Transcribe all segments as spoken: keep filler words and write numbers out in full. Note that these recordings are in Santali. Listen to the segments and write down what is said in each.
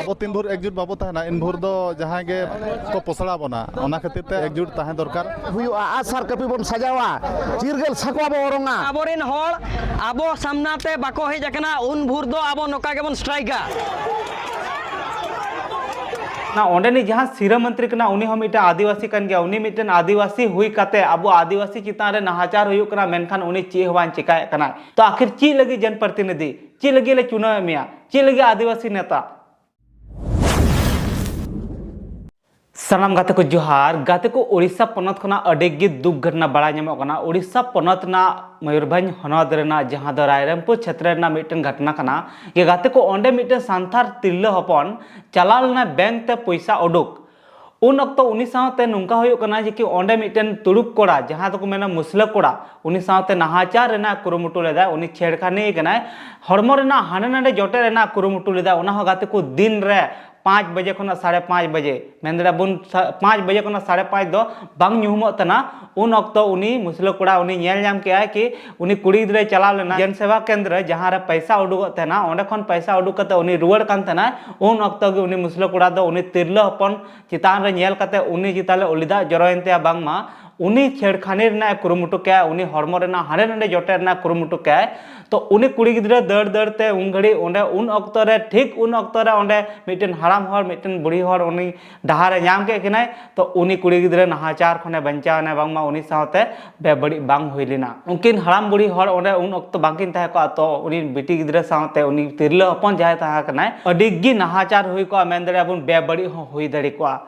ᱟᱵᱚ ᱛᱤᱱ ᱵᱷᱳᱨ ᱮᱠᱡᱩᱴ ᱵᱟᱵᱚ ᱛᱟᱦᱮᱱᱟ, ᱤᱱ ᱵᱷᱳᱨ ᱫᱚ ᱡᱟᱦᱟᱸᱭ ᱜᱮ ᱠᱚ ᱯᱚᱥᱲᱟ ᱵᱚᱱᱟ, ᱚᱱᱟ ᱠᱷᱟᱹᱛᱤᱨ ᱛᱮ ᱮᱠᱡᱩᱴ ᱛᱟᱦᱮᱸ ᱫᱚᱨᱠᱟᱨ᱾ ᱦᱩᱭᱩᱜᱼᱟ, ᱟᱜᱼᱥᱟᱨ ᱠᱟᱹᱯᱤ ᱵᱚᱱ ᱥᱟᱡᱟᱣᱟ, ᱪᱤᱨᱜᱟᱹᱞ ᱥᱟᱠᱣᱟ ᱵᱚ ᱚᱨᱚᱝᱟ᱾ ᱟᱵᱚᱨᱮᱱ ᱦᱚᱲ ᱟᱵᱚ ᱥᱟᱢᱱᱟ ᱛᱮ ᱵᱟᱠᱚ ᱦᱮᱡ ᱟᱠᱟᱱᱟ, ᱩᱱ ᱵᱷᱳᱨ ᱫᱚ ᱟᱵᱚ ᱱᱚᱝᱠᱟ ᱜᱮᱵᱚᱱ ᱥᱴᱨᱟᱭᱤᱠᱟ᱾ ᱚᱱᱟ ᱚᱸᱰᱮᱱᱤᱡ ᱡᱟᱦᱟᱸ ᱥᱤᱨᱟᱹ ᱢᱚᱱᱛᱨᱤ ᱠᱟᱱᱟ, ᱩᱱᱤ ᱦᱚᱸ ᱢᱤᱫᱴᱮᱱ ᱟᱹᱫᱤᱵᱟᱹᱥᱤ ᱠᱟᱱ ᱜᱮᱭᱟ᱾ ᱩᱱᱤ ᱢᱤᱫᱴᱮᱱ ᱟᱹᱫᱤᱵᱟᱹᱥᱤ ᱦᱩᱭ ᱠᱟᱛᱮ ᱟᱵᱚ ᱟᱹᱫᱤᱵᱟᱹᱥᱤ ᱪᱮᱛᱟᱱ ᱨᱮ ᱱᱟᱦᱟᱪᱟᱨ ᱦᱩᱭᱩᱜ ᱠᱟᱱᱟ, ᱢᱮᱱᱠᱷᱟᱱ ᱩᱱᱤ ᱪᱮᱫ ᱦᱚᱸ ᱵᱟᱝ ᱪᱮᱠᱟᱭᱮᱫ ᱠᱟᱱᱟ᱾ ᱛᱚ ᱟᱹᱠᱷᱤᱨ ᱪᱮᱫ ᱞᱟᱹᱜᱤᱫ ᱡᱚᱱᱯᱨᱚᱛᱤᱱᱤᱫᱷᱤ? ᱪᱮᱫ ᱞᱟᱹᱜᱤᱫ ᱞᱮ ᱪᱩᱱᱟᱹᱣᱮᱫ ᱢᱮᱭᱟ? ᱪᱮᱫ ᱞᱟᱹᱜᱤᱫ ᱟᱹᱫᱤᱵᱟᱹᱥᱤ ᱱᱮᱛᱟ? ᱥᱟᱱᱟᱢ ᱜᱟᱛᱮ ᱠᱚ ᱡᱚᱦᱟᱨ᱾ ᱜᱟᱛᱮ ᱠᱚ, ᱳᱰᱤᱥᱟ ᱯᱚᱱᱚᱛ ᱠᱷᱚᱱᱟᱜ ᱟᱹᱰᱤ ᱜᱮ ᱫᱩᱠ ᱜᱷᱚᱴᱚᱱᱟ ᱵᱟᱲᱟᱭ ᱧᱟᱢᱚᱜ ᱠᱟᱱᱟ᱾ ᱳᱰᱤᱥᱟ ᱯᱚᱱᱚᱛ ᱨᱮᱱᱟᱜ ᱢᱚᱭᱩᱨᱵᱷᱚᱸᱡᱽ ᱦᱚᱱᱚᱛ ᱨᱮᱱᱟᱜ ᱡᱟᱦᱟᱸ ᱫᱚ ᱨᱟᱭᱨᱚᱝᱯᱩᱨ ᱪᱷᱮᱛᱨᱚ ᱨᱮᱱᱟᱜ ᱢᱤᱫᱴᱮᱱ ᱜᱷᱚᱴᱚᱱᱟ ᱠᱟᱱᱟ᱾ ᱜᱮ ᱜᱟᱛᱮ ᱠᱚ, ᱚᱸᱰᱮ ᱢᱤᱫᱴᱮᱱ ᱥᱟᱱᱛᱟᱲ ᱛᱤᱨᱞᱟᱹ ᱦᱚᱯᱚᱱ ᱪᱟᱞᱟᱣ ᱞᱮᱱᱟᱭ ᱵᱮᱝᱠ ᱛᱮ ᱯᱚᱭᱥᱟ ᱩᱰᱩᱠ᱾ ᱩᱱ ᱚᱠᱛᱚ ᱩᱱᱤ ᱥᱟᱶᱛᱮ ᱱᱚᱝᱠᱟ ᱦᱩᱭᱩᱜ ᱠᱟᱱᱟ ᱡᱮ ᱠᱤ ᱚᱸᱰᱮ ᱢᱤᱫᱴᱮᱱ ᱛᱩᱲᱩᱠ ᱠᱚᱲᱟ, ᱡᱟᱦᱟᱸ ᱫᱚᱠᱚ ᱢᱮᱱᱟ ᱢᱩᱥᱞᱟᱹ ᱠᱚᱲᱟ, ᱩᱱᱤ ᱥᱟᱶᱛᱮ ᱱᱟᱦᱟᱪᱟᱨ ᱨᱮᱱᱟᱜ ᱠᱩᱨᱩᱢᱩᱴᱩ ᱞᱮᱫᱟᱭ, ᱩᱱᱤ ᱪᱷᱮᱲᱠᱷᱟᱱᱤ ᱠᱟᱱᱟᱭ, ᱦᱚᱲᱢᱚ ᱨᱮᱱᱟᱜ ᱦᱟᱸᱰᱮ ᱱᱟᱰᱮ ᱡᱚᱴᱮᱫ ᱨᱮᱱᱟᱜ ᱠᱩᱨᱩᱢᱩᱴᱩ ᱞᱮᱫᱟᱭ᱾ ᱚᱱᱟ ᱦᱚᱸ ᱜᱟᱛᱮ ᱠᱚ ᱫᱤᱱ ᱨᱮ ᱯᱟᱸᱪ ᱵᱟᱡᱮ ᱠᱷᱚᱱᱟᱜ ᱥᱟᱲᱮ ᱯᱟᱸᱪ ᱵᱟᱡᱮ, ᱢᱮᱱ ᱫᱟᱲᱮᱭᱟᱜᱼᱟ ᱵᱚᱱ ᱥᱟ-, ᱯᱟᱸᱪ ᱵᱟᱡᱮ ᱠᱷᱚᱱᱟᱜ ᱥᱟᱲᱮ ᱯᱟᱸᱪ ᱫᱚ ᱵᱟᱝ ᱧᱩᱦᱩᱢᱚᱜ ᱛᱟᱦᱮᱱᱟ᱾ ᱩᱱ ᱚᱠᱛᱚ ᱩᱱᱤ ᱢᱩᱥᱞᱟᱹ ᱠᱚᱲᱟ ᱩᱱᱤ ᱧᱮᱞ ᱧᱟᱢ ᱠᱮᱜᱼᱟᱭ ᱠᱤ ᱩᱱᱤ ᱠᱩᱲᱤ ᱜᱤᱫᱽᱨᱟᱹᱭ ᱪᱟᱞᱟᱣ ᱞᱮᱱᱟ ᱡᱚᱱ ᱥᱮᱵᱟ ᱠᱮᱱᱫᱨᱚ, ᱡᱟᱦᱟᱸ ᱨᱮ ᱯᱚᱭᱥᱟ ᱩᱰᱩᱠᱚᱜ ᱛᱟᱦᱮᱱᱟ, ᱚᱸᱰᱮ ᱠᱷᱚᱱ ᱯᱚᱭᱥᱟ ᱩᱰᱩᱠ ᱠᱟᱛᱮ ᱩᱱᱤ ᱨᱩᱣᱟᱹᱲ ᱠᱟᱱ ᱛᱟᱦᱮᱱᱟᱭ᱾ ᱩᱱ ᱚᱠᱛᱚ ᱜᱮ ᱩᱱᱤ ᱢᱩᱥᱞᱟᱹ ᱠᱚᱲᱟ ᱫᱚ ᱩᱱᱤ ᱛᱤᱨᱞᱟᱹ ᱦᱚᱯᱚᱱ ᱪᱮᱛᱟᱱ ᱨᱮ ᱧᱮᱞ ᱠᱟᱛᱮ ᱩᱱᱤ ᱪᱮᱛᱟᱱ ᱨᱮ ᱩᱞᱤ ᱫᱟᱜ ᱡᱚᱨᱚᱭᱮᱱ ᱛᱟᱭᱟ, ᱵᱟᱝᱢᱟ ᱩᱱᱤ ᱪᱷᱮᱲᱠᱷᱟᱱᱤ ᱨᱮᱱᱟᱜ ᱮ ᱠᱩᱨᱩᱢᱩᱴᱩ ᱠᱮᱜᱼᱟ, ᱩᱱᱤ ᱦᱚᱲᱢᱚ ᱨᱮᱱᱟᱜ ᱦᱟᱸᱰᱮ ᱱᱟᱰᱮ ᱡᱚᱴᱮᱫ ᱨᱮᱱᱟᱜ ᱠᱩᱨᱩᱢᱩᱴᱩ ᱠᱮᱜᱼᱟᱭ᱾ ᱛᱚ ᱩᱱᱤ ᱠᱩᱲᱤ ᱜᱤᱫᱽᱨᱟᱹ ᱫᱟᱹᱲ ᱫᱟᱹᱲ ᱛᱮ ᱩᱱ ᱜᱷᱟᱹᱲᱤᱡ ᱚᱸᱰᱮ, ᱩᱱ ᱚᱠᱛᱚ ᱨᱮ, ᱴᱷᱤᱠ ᱩᱱ ᱚᱠᱛᱚ ᱨᱮ ᱚᱸᱰᱮ ᱢᱤᱫᱴᱮᱱ ᱦᱟᱲᱟᱢ ᱦᱚᱲ, ᱢᱤᱫᱴᱮᱱ ᱵᱩᱲᱦᱤ ᱦᱚᱲ ᱩᱱᱤ ᱰᱟᱦᱟᱨ ᱮ ᱧᱟᱢ ᱠᱮᱫ ᱠᱤᱱᱟᱭ᱾ ᱛᱚ ᱩᱱᱤ ᱠᱩᱲᱤ ᱜᱤᱫᱽᱨᱟᱹ ᱱᱟᱦᱟᱪᱟᱨ ᱠᱷᱚᱱᱮ ᱵᱟᱧᱪᱟᱣ ᱮᱱᱟ, ᱵᱟᱝᱢᱟ ᱩᱱᱤ ᱥᱟᱶᱛᱮ ᱵᱮᱵᱟᱹᱲᱤᱡ ᱵᱟᱝ ᱦᱩᱭ ᱞᱮᱱᱟ᱾ ᱩᱱᱠᱤᱱ ᱦᱟᱲᱟᱢ ᱵᱩᱲᱦᱤ ᱦᱚᱲ ᱚᱸᱰᱮ ᱩᱱ ᱚᱠᱛᱚ ᱵᱟᱝᱠᱤᱱ ᱛᱟᱦᱮᱸ ᱠᱚᱜᱼᱟ, ᱛᱚ ᱩᱱᱤ ᱵᱤᱴᱤ ᱜᱤᱫᱽᱨᱟᱹ ᱥᱟᱶᱛᱮ ᱩᱱᱤ ᱛᱤᱨᱞᱟᱹ ᱦᱚᱯᱚᱱ ᱡᱟᱦᱟᱸᱭ ᱛᱟᱦᱮᱸ ᱠᱟᱱᱟᱭ, ᱟᱹᱰᱤ ᱜᱮ ᱱᱟᱦᱟᱪᱟᱨ ᱦᱩᱭ ᱠᱚᱜᱼᱟ, ᱢᱮᱱ ᱫᱟᱲᱮᱭᱟᱜᱼᱟ ᱵᱚᱱ ᱵᱮᱵᱟᱹᱲᱤᱡ ᱦᱚᱸ ᱦᱩᱭ ᱫᱟᱲᱮ ᱠᱚᱜᱼᱟ᱾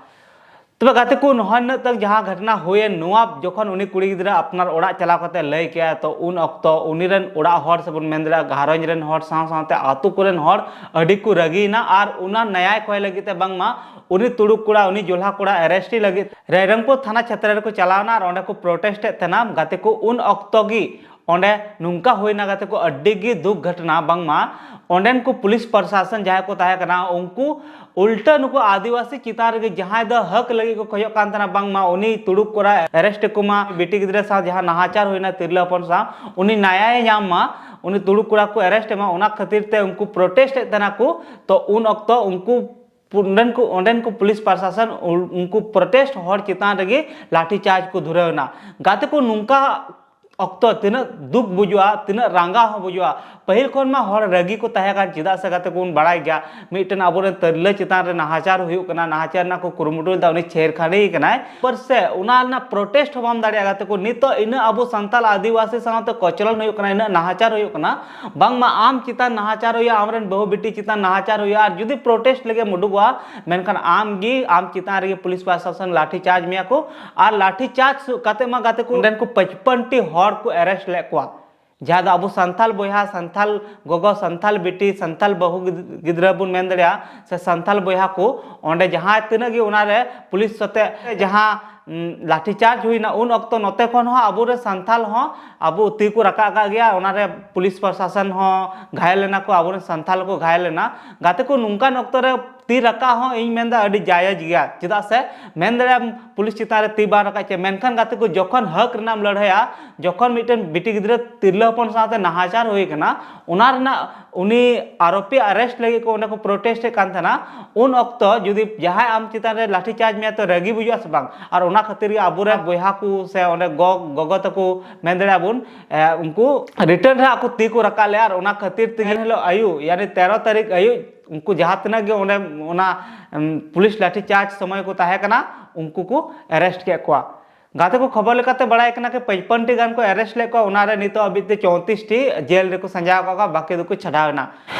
ᱛᱚᱵᱮ ᱜᱟᱛᱮ ᱠᱚ, ᱱᱚᱜᱼᱚᱭ ᱱᱤᱱᱟᱹᱜ ᱛᱟᱠ ᱡᱟᱦᱟᱸ ᱜᱷᱚᱴᱱᱟ ᱦᱩᱭᱮᱱ, ᱱᱚᱣᱟ ᱡᱚᱠᱷᱚᱱ ᱩᱱᱤ ᱠᱩᱲᱤ ᱜᱤᱫᱽᱨᱟᱹ ᱟᱯᱱᱟᱨ ᱚᱲᱟᱜ ᱪᱟᱞᱟᱣ ᱠᱟᱛᱮ ᱞᱟᱹᱭ ᱠᱮᱜᱼᱟ, ᱛᱚ ᱩᱱ ᱚᱠᱛᱚ ᱩᱱᱤ ᱨᱮᱱ ᱚᱲᱟᱜ ᱦᱚᱲ ᱥᱮ ᱵᱚᱱ ᱢᱮᱱ ᱫᱟᱲᱮᱭᱟᱜᱼᱟ ᱜᱷᱟᱨᱚᱸᱡᱽ ᱨᱮᱱ ᱦᱚᱲ ᱥᱟᱶ ᱥᱟᱶᱛᱮ ᱟᱛᱳ ᱠᱚᱨᱮᱱ ᱦᱚᱲ ᱟᱹᱰᱤ ᱠᱚ ᱨᱟᱹᱜᱤᱭᱮᱱᱟ ᱟᱨ ᱚᱱᱟ ᱱᱮᱭᱟᱭ ᱠᱚᱭ ᱞᱟᱹᱜᱤᱫ ᱛᱮ ᱵᱟᱝᱢᱟ ᱩᱱᱤ ᱛᱩᱲᱩᱠ ᱠᱚᱲᱟ, ᱩᱱᱤ ᱡᱚᱞᱦᱟ ᱠᱚᱲᱟ ᱮᱨᱮᱥᱴ ᱞᱟᱹᱜᱤᱫ ᱨᱟᱭᱨᱚᱝᱯᱩᱨ ᱛᱷᱟᱱᱟ ᱪᱷᱮᱛᱨᱚ ᱨᱮᱠᱚ ᱪᱟᱞᱟᱣ ᱮᱱᱟ ᱟᱨ ᱚᱸᱰᱮ ᱠᱚ ᱯᱨᱚᱴᱮᱥᱴ ᱮᱫ ᱛᱟᱦᱮᱱᱟ᱾ ᱜᱟᱛᱮ ᱠᱚ, ᱩᱱ ᱚᱠᱛᱚ ᱜᱮ ᱚᱸᱰᱮ ᱱᱚᱝᱠᱟ ᱦᱩᱭᱱᱟ ᱜᱟᱛᱮ ᱠᱚ, ᱟᱹᱰᱤ ᱜᱮ ᱫᱩᱠ ᱜᱷᱚᱴᱱᱟ, ᱵᱟᱝᱢᱟ ᱚᱸᱰᱮᱱ ᱠᱚ ᱯᱩᱞᱤᱥ ᱯᱨᱚᱥᱟᱥᱚᱱ ᱡᱟᱦᱟᱸᱭ ᱠᱚ ᱛᱟᱦᱮᱸ ᱠᱟᱱᱟ, ᱩᱱᱠᱩ ᱩᱞᱴᱟᱹ ᱱᱩᱠᱩ ᱟᱹᱫᱤᱵᱟᱹᱥᱤ ᱪᱮᱛᱟᱱ ᱨᱮᱜᱮ ᱡᱟᱦᱟᱸᱭ ᱫᱚ ᱦᱚᱠ ᱞᱟᱹᱜᱤᱫ ᱠᱚ ᱠᱷᱚᱡᱚᱜ ᱠᱟᱱ ᱛᱟᱦᱮᱱᱟ, ᱵᱟᱝᱢᱟ ᱩᱱᱤ ᱛᱩᱲᱩᱠ ᱠᱚᱲᱟ ᱮᱨᱮᱥᱴ ᱠᱚᱢᱟ, ᱵᱤᱴᱤ ᱜᱤᱫᱽᱨᱟᱹ ᱥᱟᱶ ᱡᱟᱦᱟᱸ ᱱᱟᱦᱟᱪᱟᱨ ᱦᱩᱭᱱᱟ, ᱛᱤᱨᱞᱟᱹ ᱦᱚᱯᱚᱱ ᱥᱟᱶ, ᱩᱱᱤ ᱱᱟᱭᱟᱭᱮ ᱧᱟᱢ ᱢᱟ, ᱩᱱᱤ ᱛᱩᱲᱩᱠ ᱠᱚᱲᱟ ᱠᱚ ᱮᱨᱮᱥᱴ ᱮᱢᱟ, ᱚᱱᱟ ᱠᱷᱟᱹᱛᱤᱨ ᱛᱮ ᱩᱱᱠᱩ ᱯᱨᱚᱴᱮᱥᱴ ᱮᱫ ᱛᱟᱦᱮᱱᱟ ᱠᱚ᱾ ᱛᱚ ᱩᱱ ᱚᱠᱛᱚ ᱩᱱᱠᱩ ᱚᱸᱰᱮᱱ ᱠᱚ, ᱚᱸᱰᱮᱱ ᱠᱚ ᱯᱩᱞᱤᱥ ᱯᱨᱚᱥᱟᱥᱚᱱ ᱩᱱᱠᱩ ᱯᱨᱚᱴᱮᱥᱴ ᱦᱚᱲ ᱪᱮᱛᱟᱱ ᱨᱮᱜᱮ ᱞᱟᱴᱷᱤ ᱪᱟᱨᱡᱽ ᱠᱚ ᱫᱷᱩᱨᱟᱹᱣ ᱮᱱᱟ᱾ ᱜᱟᱛᱮ ᱠᱚ, ᱱᱚᱝᱠᱟ ᱚᱠᱛᱚ ᱛᱤᱱᱟᱹᱜ ᱫᱩᱠ ᱵᱩᱡᱩᱜᱼᱟ, ᱛᱤᱱᱟᱹᱜ ᱨᱟᱸᱜᱟᱣ ᱦᱚᱸ ᱵᱩᱡᱩᱜᱼᱟ᱾ ᱯᱟᱹᱦᱤᱞ ᱠᱷᱚᱱ ᱢᱟ ᱦᱚᱲ ᱨᱟᱹᱜᱤ ᱠᱚ ᱛᱟᱦᱮᱸ ᱠᱟᱱ, ᱪᱮᱫᱟᱜ ᱥᱮ ᱜᱟᱛᱮ ᱠᱚᱵᱚᱱ ᱵᱟᱲᱟᱭ ᱜᱮᱭᱟ, ᱢᱤᱫᱴᱮᱱ ᱟᱵᱚᱨᱮᱱ ᱛᱤᱨᱞᱟᱹ ᱪᱮᱛᱟᱱ ᱨᱮ ᱱᱟᱦᱟᱪᱟᱨ ᱦᱩᱭᱩᱜ ᱠᱟᱱᱟ, ᱱᱟᱦᱟᱪᱟᱨ ᱨᱮᱱᱟᱜ ᱠᱚ ᱠᱩᱨᱩᱢᱩᱴᱩᱭᱮᱫᱟ, ᱩᱱᱤ ᱪᱷᱮᱨᱠᱷᱟᱱᱤ ᱠᱟᱱᱟᱭ᱾ ᱯᱟᱹᱨᱥᱮ ᱚᱱᱟ ᱨᱮᱱᱟᱜ ᱯᱨᱚᱴᱮᱥᱴ ᱦᱚᱸ ᱵᱟᱢ ᱫᱟᱲᱮᱭᱟᱜᱼᱟ ᱜᱟᱛᱮ ᱠᱚ᱾ ᱱᱤᱛᱚᱜ ᱤᱱᱟᱹᱜ ᱟᱵᱚ ᱥᱟᱱᱛᱟᱲ ᱟᱹᱫᱤᱵᱟᱹᱥᱤ ᱥᱟᱶᱛᱮ ᱠᱚᱪᱞᱚᱱ ᱦᱩᱭᱩᱜ ᱠᱟᱱᱟ, ᱤᱱᱟᱹᱜ ᱱᱟᱦᱟᱪᱟᱨ ᱦᱩᱭᱩᱜ ᱠᱟᱱᱟ, ᱵᱟᱝᱢᱟ ᱟᱢ ᱪᱮᱛᱟᱱ ᱱᱟᱦᱟᱪᱟᱨ ᱦᱩᱭᱩᱜᱼᱟ, ᱟᱢᱨᱮᱱ ᱵᱟᱹᱦᱩ ᱵᱤᱴᱤ ᱪᱮᱛᱟᱱ ᱱᱟᱦᱟᱪᱟᱨ ᱦᱩᱭᱩᱜᱼᱟ, ᱟᱨ ᱡᱩᱫᱤ ᱯᱨᱚᱴᱮᱥᱴ ᱞᱟᱹᱜᱤᱫ ᱮᱢ ᱩᱰᱩᱠᱚᱜᱼᱟ, ᱢᱮᱱᱠᱷᱟᱱ ᱟᱢ ᱜᱮ, ᱟᱢ ᱪᱮᱛᱟᱱ ᱨᱮᱜᱮ ᱯᱩᱞᱤᱥ ᱯᱨᱚᱥᱟᱥᱚᱱ ᱞᱟᱴᱷᱤ ᱪᱟᱨᱡᱽ ᱢᱮᱭᱟ ᱠᱚ᱾ ᱟᱨ ᱞᱟᱴᱷᱤ ᱪᱟᱨᱡᱽ ᱠᱟᱛᱮ ᱢᱟ ᱜᱟᱛᱮ ᱠᱚ, ᱚᱸᱰᱮᱱ ᱠᱚ ᱯᱟᱸᱪᱯᱟᱱ ᱴᱤ ᱦᱚᱲ ᱠᱚ ᱮᱨᱮᱥᱴ ᱞᱮᱫ ᱠᱚᱣᱟ, ᱡᱟᱦᱟᱸ ᱫᱚ ᱟᱵᱚ ᱥᱟᱱᱛᱟᱞ ᱵᱚᱭᱦᱟ, ᱥᱟᱱᱛᱟᱞ ᱜᱚᱜᱚ, ᱥᱟᱱᱛᱟᱞ ᱵᱤᱴᱤ, ᱥᱟᱱᱛᱟᱞ ᱵᱟᱹᱦᱩ ᱜᱤᱫ-, ᱜᱤᱫᱽᱨᱟᱹ ᱵᱚᱱ ᱢᱮᱱ ᱫᱟᱲᱮᱭᱟᱜᱼᱟ, ᱥᱮ ᱥᱟᱱᱛᱟᱞ ᱵᱚᱭᱦᱟ ᱠᱚ, ᱚᱸᱰᱮ ᱡᱟᱦᱟᱸ ᱛᱤᱱᱟᱹᱜ ᱜᱮ ᱚᱱᱟᱨᱮ ᱯᱩᱞᱤᱥ ᱥᱟᱛᱮ ᱡᱟᱦᱟᱸ, ᱩᱢ, ᱞᱟᱴᱷᱤ ᱪᱟᱨᱡᱽ ᱦᱩᱭᱱᱟ, ᱩᱱ ᱚᱠᱛᱚ ᱱᱚᱛᱮ ᱠᱷᱚᱱ ᱦᱚᱸ ᱟᱵᱚᱨᱮᱱ ᱥᱟᱱᱛᱟᱞ ᱦᱚᱸ ᱟᱵᱚ ᱛᱤ ᱠᱚ ᱨᱟᱠᱟᱵ ᱟᱠᱟᱫ ᱜᱮᱭᱟ, ᱚᱱᱟᱨᱮ ᱯᱩᱞᱤᱥ ᱯᱨᱚᱥᱟᱥᱚᱱ ᱦᱚᱸ ᱜᱷᱟᱭᱮᱞ ᱞᱮᱱᱟ ᱠᱚ, ᱟᱵᱚᱨᱮᱱ ᱥᱟᱱᱛᱟᱞ ᱠᱚ ᱜᱷᱟᱭᱮᱞ ᱞᱮᱱᱟ᱾ ᱜᱟᱛᱮ ᱠᱚ, ᱱᱚᱝᱠᱟᱱ ᱚᱠᱛᱚ ᱨᱮ ᱛᱤ ᱨᱟᱠᱟᱵ ᱦᱚᱸ ᱤᱧ ᱢᱮᱱᱫᱟ ᱟᱹᱰᱤ ᱡᱟᱭᱡᱽ ᱜᱮᱭᱟ, ᱪᱮᱫᱟᱜ ᱥᱮ ᱢᱮᱱ ᱫᱟᱲᱮᱭᱟᱜᱼᱟᱢ ᱯᱩᱞᱤᱥ ᱪᱮᱛᱟᱱ ᱨᱮ ᱛᱤ ᱵᱟᱝ ᱨᱟᱠᱟᱵ ᱪᱮ, ᱢᱮᱱᱠᱷᱟᱱ ᱜᱟᱛᱮ ᱠᱚ, ᱡᱚᱠᱷᱚᱱ ᱦᱚᱠ ᱨᱮᱱᱟᱜ ᱮᱢ ᱞᱟᱹᱲᱦᱟᱹᱭᱟ, ᱡᱚᱠᱷᱚᱱ ᱢᱤᱫᱴᱮᱱ ᱵᱤᱴᱤ ᱜᱤᱫᱽᱨᱟᱹ ᱛᱤᱨᱞᱟᱹ ᱦᱚᱯᱚᱱ ᱥᱟᱶᱛᱮ ᱱᱟᱦᱟᱪᱟᱨ ᱦᱩᱭ ᱠᱟᱱᱟ, ᱚᱱᱟ ᱨᱮᱱᱟᱜ ᱩᱱᱤ ᱟᱨᱳᱯᱤ ᱟᱨᱮᱥᱴ ᱞᱟᱹᱜᱤᱫ ᱠᱚ ᱚᱸᱰᱮ ᱠᱚ ᱯᱨᱚᱴᱮᱥᱴ ᱮᱫ ᱠᱟᱱ ᱛᱟᱦᱮᱱᱟ, ᱩᱱ ᱚᱠᱛᱚ ᱡᱩᱫᱤ ᱡᱟᱦᱟᱸᱭ ᱟᱢ ᱪᱮᱛᱟᱱ ᱨᱮ ᱞᱟᱴᱷᱤ ᱪᱟᱨᱡᱽ ᱢᱮᱭᱟ ᱛᱚ ᱨᱟᱹᱜᱤ ᱵᱩᱡᱩᱜᱼᱟ ᱥᱮ ᱵᱟᱝ? ᱟᱨ ᱚᱱᱟ ᱠᱷᱟᱹᱛᱤᱨ ᱜᱮ ᱟᱵᱚᱨᱮᱱ ᱵᱚᱭᱦᱟ ᱠᱚ ᱥᱮ ᱚᱸᱰᱮ ᱜᱚ-, ᱜᱚᱜᱚ ᱛᱟᱠᱚ ᱢᱮᱱ ᱫᱟᱲᱮᱭᱟᱜᱼᱟ ᱵᱚᱱ, ᱮ, ᱩᱱᱠᱩ ᱨᱤᱴᱟᱨᱱ ᱨᱮ ᱟᱠᱚ ᱛᱤ ᱠᱚ ᱨᱟᱠᱟᱵ ᱞᱮᱫᱼᱟ᱾ ᱟᱨ ᱚᱱᱟ ᱠᱷᱟᱹᱛᱤᱨ ᱛᱮᱜᱮ ᱦᱤᱞᱳᱜ ᱟᱹᱭᱩᱵ, ᱭᱟᱱᱤ ᱛᱮᱨᱚ ᱛᱟᱹᱨᱤᱠᱷ ᱟᱹᱭᱩᱵ, ᱩᱱᱠᱩ ᱡᱟᱦᱟᱸ ᱛᱤᱱᱟᱹᱜ ᱜᱮ ᱚᱸᱰᱮ ᱚᱱᱟ, ᱩᱢ, ᱯᱩᱞᱤᱥ ᱞᱟᱴᱷᱤ ᱪᱟᱨᱡᱽ ᱥᱚᱢᱚᱭ ᱠᱚ ᱛᱟᱦᱮᱸ ᱠᱟᱱᱟ, ᱩᱱᱠᱩ ᱠᱚ ᱮᱨᱮᱥᱴ ᱠᱮᱫ ᱠᱚᱣᱟ᱾ ᱜᱟᱛᱮ ᱠᱚ, ᱠᱷᱚᱵᱚᱨ ᱞᱮᱠᱟᱛᱮ ᱵᱟᱲᱟᱭ ᱠᱟᱱᱟ ᱠᱤ ᱯᱟᱸᱪᱯᱟᱱ ᱴᱤ ᱜᱟᱱ ᱠᱚ ᱮᱨᱮᱥᱴ ᱞᱮᱫ ᱠᱚᱣᱟ, ᱚᱱᱟᱨᱮ ᱱᱤᱛᱚᱜ ᱦᱟᱹᱵᱤᱡ ᱛᱮ ᱪᱳᱭᱛᱨᱤᱥ ᱴᱤ ᱡᱮᱞ ᱨᱮᱠᱚ ᱥᱟᱡᱟᱣ ᱟᱠᱟᱫ ᱠᱚᱣᱟ, ᱵᱟᱹᱠᱤ ᱫᱚᱠᱚ ᱪᱷᱟᱰᱟᱣ ᱮᱱᱟ᱾